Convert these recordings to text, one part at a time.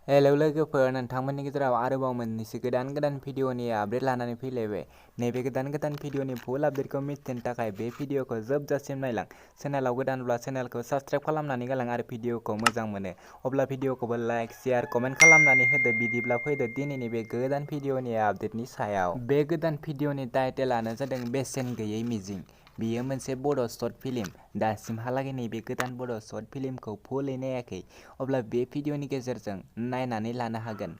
Hello लोगोफोर, नोंथांमोननि गेजेराव आरोबाव मोननैसो गोदान भिडिअनि आपडेट लानानै फैलायबाय। नैबे गोदान भिडिअनि फुल आपडेटखौ मिथिनो थाखाय बे भिडिअखौ जोबजासिम नायलां। चेनेलाव गोदानब्ला चेनेलखौ साबस्क्राइब खालामनानै गालां आरो भिडिअखौ मोजां मोनो अब्ला भिडिअखौबो लाइक, शेयार, कमेन्ट खालामनानै होदो। बिदिब्ला फैदो दिनैनि बे गोदान भिडिअनि आपडेटनि सायाव। बे गोदान भिडिअनि टाइटेलानो जादों बेसेन गैयै मिजिं। बेयो मोनसे बड' शर्ट फिल्म। दासिमहालागै नैबे गोदान बड' शर्ट फिल्मखौ फुलै नायाखै, अब्ला बे भिडिअनि गेजेरजों नायनानै लानो हागोन।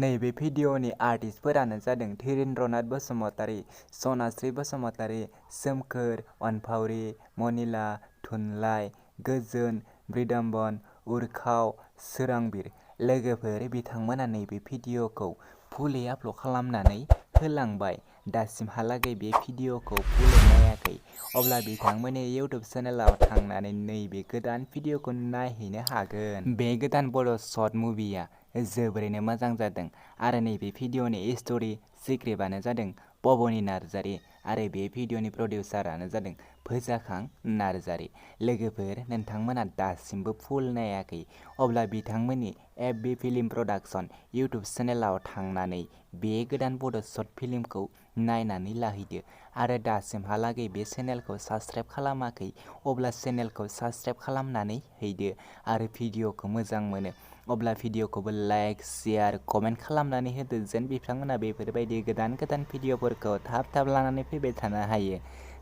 नैबे भिडिअनि आर्टिस्टफोरानो जादों धीरेन्द्रनाथ बसुमतारी, सनास्रि बसुमतारी, सोमखोर, अनफावरि, मनिला, थुनलाइ, गोजोन, बृन्दाबन, उरखाव, सोरांबिर। लोगोफोर, बिथांमोना नैबे भिडिअखौ फुलै आपल'ड खालामनानै होलांबाय। दासिमहालागै बे भिडिअखौ फुलै नायाखै, अब्ला बिथांमोननि इउटुब चेनेलाव थांनानै नैबे गोदान भिडिअखौ नायहैनो हागोन। बे गोदान बड' शर्ट मुभिया जोबोरैनो मोजां जादों आरो नैबे भिडिअनि स्ट'रि स्क्रिप्टआनो जादों प्रकाश नार्जारी आरो बे भिडिअनि प्रडिउसारानो जादों फोजाखां नार्जारी। लोगोफोर, नोंथांमोना दासिमबो फुल नायाखै, अब्ला बिथांमोननि एफबि फिल्म प्रडाक्शन इउटुब चेनेलाव थांनानै बे गोदान बड' शर्ट फिल्मखौ नायनानै लाहैदो आरो दासिमहालागै बे चेनेलखौ साबस्क्राइब खालामाखै, अब्ला चेनेलखौ साबस्क्राइब खालामनानै हैदो आरो भिडिअखौ मोजां मोनो अब्ला भिडिअखौबो लाइक, शेयार, कमेन्ट खालामनानै होदो, जेन बिथांमोना बेफोरबायदि गोदान भिडिअफोरखौ थाब लानानै फैबाय थानो हायो।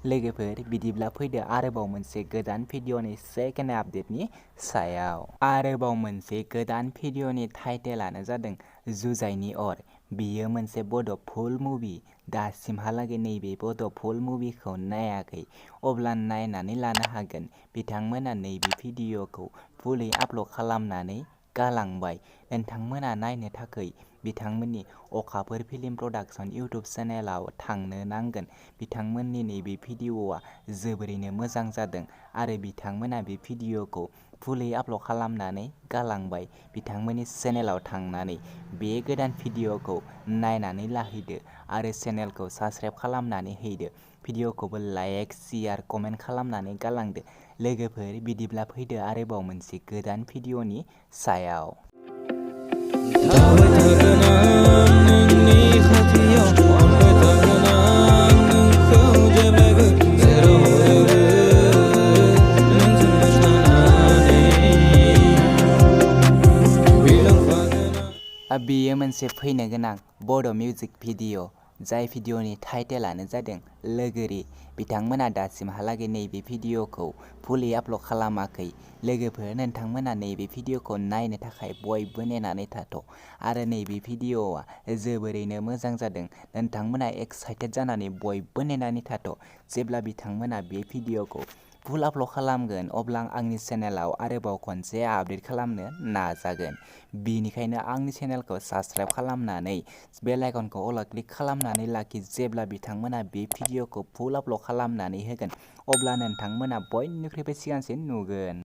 लोगोफोर, बिदिब्ला फैदो आरोबाव मोनसे गोदान भिडिअनि सेकेन्ड आपडेटनि सायाव। आरोबाव मोनसे गोदान भिडिअनि टाइटेलानो जादों जुजाइनि अर। बेयो मोनसे बड' फुल मुभि। दासिमहालागै नैबे बड' फुल मुभिखौ नायाखै, अब्ला नायनानै लानो हागोन। बिथांमोना नैबे भिडिअखौ फुलै आपल'ड खालामनानै गालांबाय। नोंथांमोना नायनो थाखाय बिथांमोननि अखाफोर फिल्म प्रडाक्शन इउटुब चेनेलाव थांनो नांगोन। बिथांमोननि नैबे भिडिअआ जोबोरैनो मोजां जादों आरो बिथांमोना बे भिडिअखौ फुलै आपल'ड खालामनानै गालांबाय। बिथांमोननि चेनेलाव थांनानै बे गोदान भिडिअखौ नायनानै लाहैदो आरो चेनेलखौ साबस्क्राइब खालामनानै हैदो। भिडिअखौबो लाइक, शेयार, कमेन्ट खालामनानै गालांदो। लोगोफोर, बिदिब्ला फैदो आरोबाव मोनसे गोदान भिडिअनि सायाव। बेयो मोनसे फैनो गोनां बड' मिउजिक भिडिअ, जाय भिडिअनि टाइटेलानो जादों लवगवरि। बिथांमोना दासिमहालागै नैबे भिडिअखौ फुलै आपल'ड खालामाखै। लोगोफोर, नोंथांमोना नैबे भिडिअखौ नायनो थाखाय बयबो नेनानै थाथ' आरो नैबे भिडिअआ जोबोरैनो मोजां जादों। नोंथांमोना एक्साइटेड जानानै बयबो नेनानै थाथ'। जेब्ला बिथांमोना बे भिडिअखौ फुल आपल'ड खालामगोन, अब्ला आं आंनि चेनेलाव आरोबाव खनसे आपडेट खालामनो नाजागोन। बेनिखायनो आंनि चेनेलखौ साबस्क्राइब खालामनानै बेल आइकनखौ अल क्लिक खालामनानै लाखि। जेब्ला बिथांमोना बे भिडिअखौ फुल आपल'ड खालामनानै होगोन, अब्ला नोंथांमोना बयनिख्रुइबो सिगांसिन नुगोन।